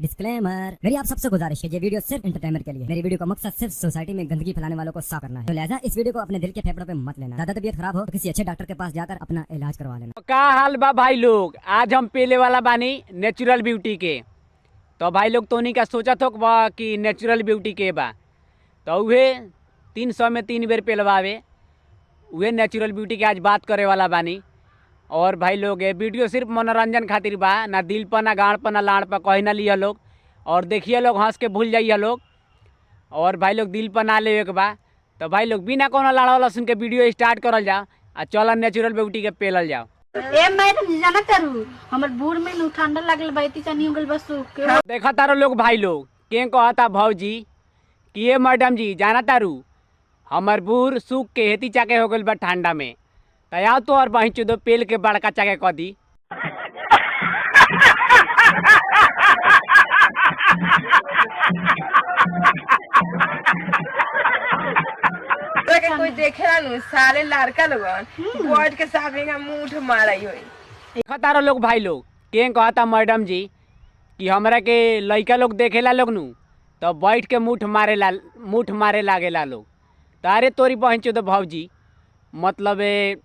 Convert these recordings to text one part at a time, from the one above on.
Disclaimer, मेरी आप सबसे गुजारिश है, ये वीडियो सिर्फ एंटरटेनमेंट के लिए। मेरी वीडियो का मकसद सिर्फ सोसाइटी में गंदगी फैलाने वालों को साफ करना है, तो लिहाजा इस वीडियो को अपने दिल के फेफड़ों पे मत लेना। ज्यादा तबीयत खराब हो तो किसी अच्छे डॉक्टर के पास जाकर अपना इलाज करवा लेना। का हाल बा भाई लोग? आज हम पेले वाला बानी नेचुरल ब्यूटी के। तो भाई लोग, तोनी का सोचत हो बा कि नेचुरल ब्यूटी के बा, तो उहे 300 में 3 बेर पेलवावे, उहे नेचुरल ब्यूटी के आज बात करे वाला बानी। और भाई लोग, ये वीडियो सिर्फ मनोरंजन खातिर बा, ना दिल पर, ना गाँड़ पर, ना लाड़ पर, कहीं ना लिया लोग। और देखिए लोग, हंस के भूल जाइए लोग। और भाई लोग, दिल पर ना लेवे के बा। तो भाई लोग, बिना कोनो लाड़ा वाला सुन के वीडियो स्टार्ट करल जाओ आ चल नेचुरल ब्यूटी के पेलल जाओ। ए मैडम, जाना तारू, हमर बूढ़ में नु ठंडा लागल बा, इति चानी हो गेल बस सूख के। देखा तारो लोग भाई लोग, के कहता भौजी कि ये मैडम जी, जाना तारू, हमर बूढ़ सूख के हेती चाके हो गइल बा ठंडा में, त आओ तो और बहिं चुदो पेल के बड़का चाके क दी। तोरा के कोई देखेला नु, सारे लड़का लोगन बैठ के साफ हिंगा मुंह मारई होई। देखा तारो लोग भाई लोग, के कहता मैडम जी कि हमरा के लइका लोग देखेला लोग नु तो बैठ के मुठ मारे ला, मुठ मारे लागेला लोग। तो अरे तोरी बहिं चुदो भौजी, मतलब ए,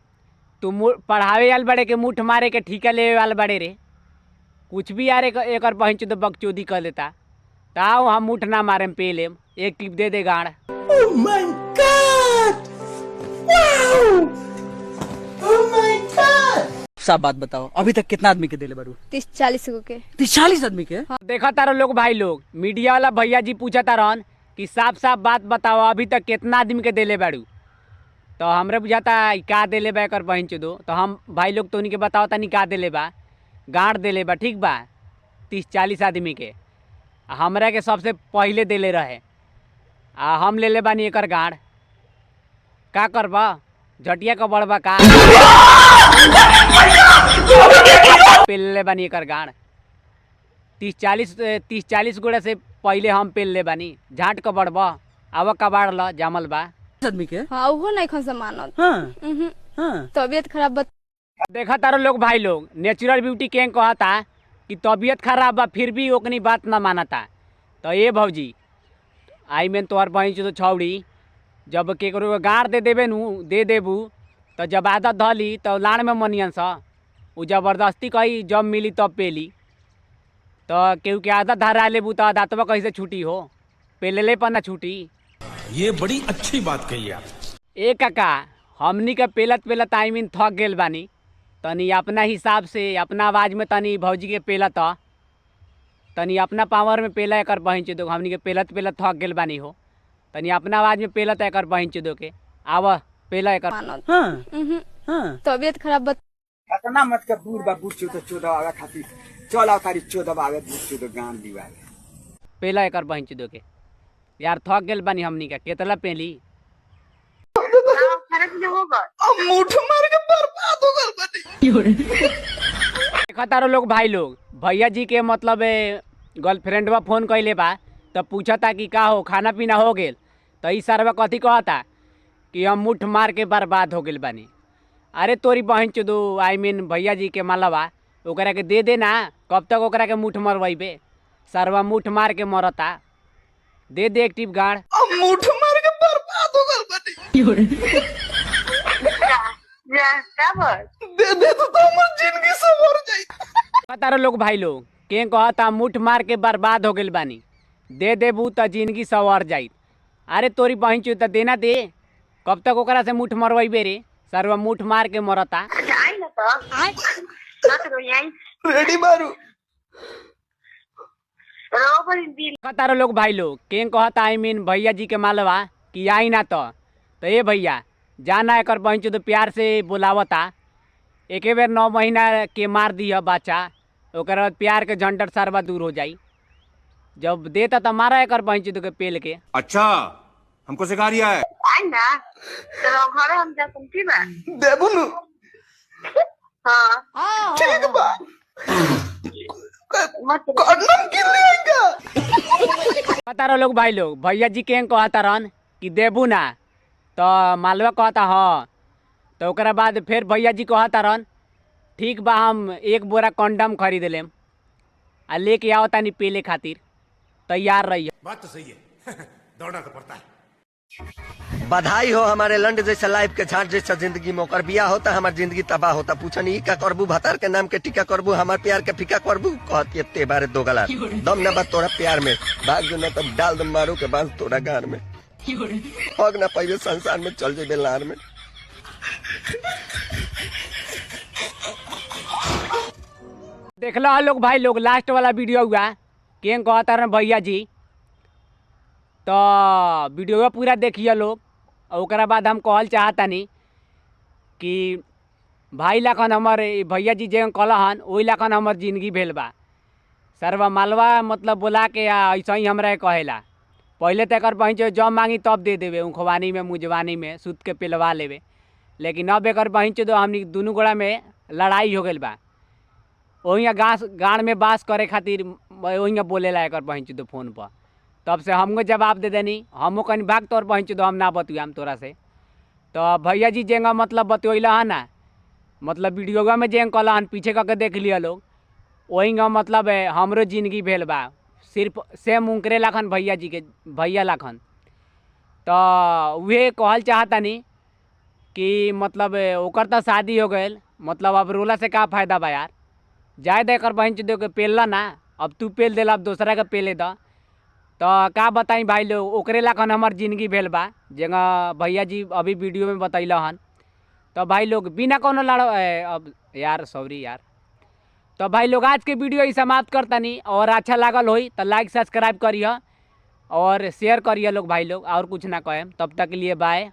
तू पढ़ावे आल बड़े के मुठ मारे के ठीका लेवे वाल बड़े रे? कुछ भी यार, एकर बहिं चुदो बकचोदी कर देता। तो आओ, हम मुठ ना मारे, पे लेम, एक टिप दे दे गाड़। Oh my God! Wow! Oh my God! सब बात बताओ, अभी तक कितना आदमी के देले बारू? 30-40 गो के। 30-40 आदमी के? देखा तारो लोग भाई लोग, मीडिया वाला भैया जी पूछा तारन कि साफ साफ बात बताओ, अभी तक कितना आदमी के देले बाड़ू। तो हमरे बुझाता ई का देले बा एकर बहिन चोदो। तो हम भाई लोग तोनी के बताओ तनी का देले बा। गांड देले बा, ठीक बा, 30-40 आदमी के। आ हमरा के सबसे पहिले देले रहे आ हम लेले बानी एकर गांड। का करबा, झटिया का बड़बा का पेल ले बानी एकर गांड। 30-40, 30-40 गोड़ा से पहिले हम पेल ले बानी। झाट क बड़बा, आव कबाड़ ल जामल बा। आदमी के? हाँ, उहो नहीं खन मानत। तबीयत खराब बा। देखा तारो लोग भाई लोग, नेचुरल ब्यूटी के कहता कि तबीयत खराब बा, फिर भी ओकनी बात ना मानता। तो ये भौजी, I mean तोहर बहिन तो छौड़ी, जब केकरो गाड़ दे देबे नु, दे देबू, तो जब आदत धली तो लाड़ में मनियन स उ जबरदस्ती कही जब मिली तब पेली। तो केहू के आदत धरा लेबू तो आदतवा कैसे छूटी हो? पेलले पर ना छूटी। ये बड़ी अच्छी बात कही आप। ए काका, हमनी के पेलत पेलत I mean थक गेल बानी। तनी अपना हिसाब से, अपना आवाज़ में तनी भौजी के पेलत, तनी अपना पावर में पेला एकर बहिन चोदो। हमनी के पेलत पेलत थक गेल बानी हो। तनी अपना आवाज़ में पेलत एकर बहिन चोदो के। आव पेला एकर। मानत। तबीयत खराब बा। इतना मत कर, बूढ़ बा, बूढ़ चोदो चोदो आवे खातिर चल आओ, तारी चोदो आवे, बूढ़ चोदो गान दिवावे। पेला एकर बहिन चोदो के यार, थक गेल बानी हमनी का, केतला पेली। मुठ मार के बर्बाद हो गल बानी। देखा तारो लोग भाई लोग, भैया जी के मतलब गर्लफ्रेंडवा फोन कैले बा, तो पूछता कि का हो, खाना पीना हो गेल? तो ई सारवा कथी कहता कि हम मुठ मार के बर्बाद हो गेल बानी। अरे तोरी बहन चोदो, I mean भैया जी के मालवा ओकरा के दे दे ना, कब तक ओकरा के मुठ मरवैबे? सरवा मुठ मार के मरता, दे दे एक टिप गाड़। मुठ मार के बर्बाद हो गल बानी। दे दे तो हमर जिंदगी संवर जाई। तारो लोग भाई लोग, के कहता मुठ मार के बर्बाद हो गेल बानी, दे देबू त जिंदगी संवर जाई। अरे तोरी बहन चो, त देना दे, कब तक ओकरा से मुठ मरवैबे रे? सरवा मुठ मार के मरता। रेडी मारू। तारो लोग भाई लोग, के कहता I mean भैया जी के मालवा कि आई ना तो ए भैया, जाना एकर बहन चो तो प्यार से बोलावता। एके बेर 9 महीना के मार दिह बच्चा, ओकर बाद प्यार के झंझट सरवा दूर हो जाई। जब देता तो मारा एकर बहन चो के पेल के। अच्छा, हमको सिखा रिया है। देबू नु? ठीक बा, कॉन्डम किन लेंगा। तारो लोग भाई लोग, भैया जी के कहता रहन कि देबू ना, तो मालवा कहता हाँ। तो ओकरा बाद फिर भैया जी कहता रहन ठीक बा, हम एक बोरा कंडम खरीद लेम। आ लेके आओ तानी पेले खातिर तैयार रही। बात तो सही है, दौड़ना तो पड़ता है। बधाई हो हमारे लंड जैसा लाइफ के झाट जैसा जिंदगी में ओकर बियाह होता, हमार जिंदगी तबाह होता। पूछनी ई का करबू, भतार के नाम के टीका करबू, हमार प्यार के फीका करबू। कहती ते बारे दो गला दम न बा तोरा प्यार में, भाग जो न तब डाल दम मारू के बांस तोरा गार में, पग न पाइबे संसार में, चल जेबे लार में। देखला लोग भाई लोग लास्ट वाला वीडियो हुआ कें कहता रहे भैया जी, तो वीडियो पूरा देखिए लोग। और ओकरा बाद हम कहल चाहतानी कि भाई लाखन हमर भैया जी जे कहलन ओही लाखन हमर जिंदगी भेल बा। सरवा मालवा मतलब बोला के आ ऐसा ही हमरा कहेला। पहले तो एकर बहिन जब मांगी तब दे देवे, उखवानी में मुजवानी में सूत के पिलवा लेवे, लेकिन अब एकर बहिन तो हमनी दुनू गोड़ा में लड़ाई हो गइल बा। ओहिया घास गाड़ में बास करे खातिर ओहिया बोलेला एकर बहिन तो फोन पर। तब से हमको जवाब दे देनी, हमो कहीं भाग तोर बहिन तो हम ना बतुआम तोरा से। तो भैया जी जेंगा मतलब बतुला है ना, मतलब वीडियोवा में जेंग कहला हन पीछे करके देख लिया लोग, ओहिंगा मतलब है हमरो जिंदगी भेल बा सिर्फ सेम उनकरे लाखन भैया जी के भैया लाखन। तो उहे कहल चाहतानी कि मतलब ओकर तो शादी हो गइल, मतलब अब रोला से का फायदा बा यार, जाए दे एकर बहिन चोद के पेलला ना, अब तू पेल देला अब दूसरा के पेले द। तो का बताई भाई लोग, ओकरे लाखन हमार जिंदगी भेल बा जेंगा भैया जी अभी वीडियो में बतैला हन। तो भाई लोग बिना कोनो लड़ अब यार सॉरी यार। तो भाई लोग आज के वीडियो ही समाप्त करतनी, और अच्छा लागल होई तो लाइक सब्सक्राइब करिह और शेयर करिह लोग भाई लोग, और कुछ ना कहेम। तब तक के लिए बाय।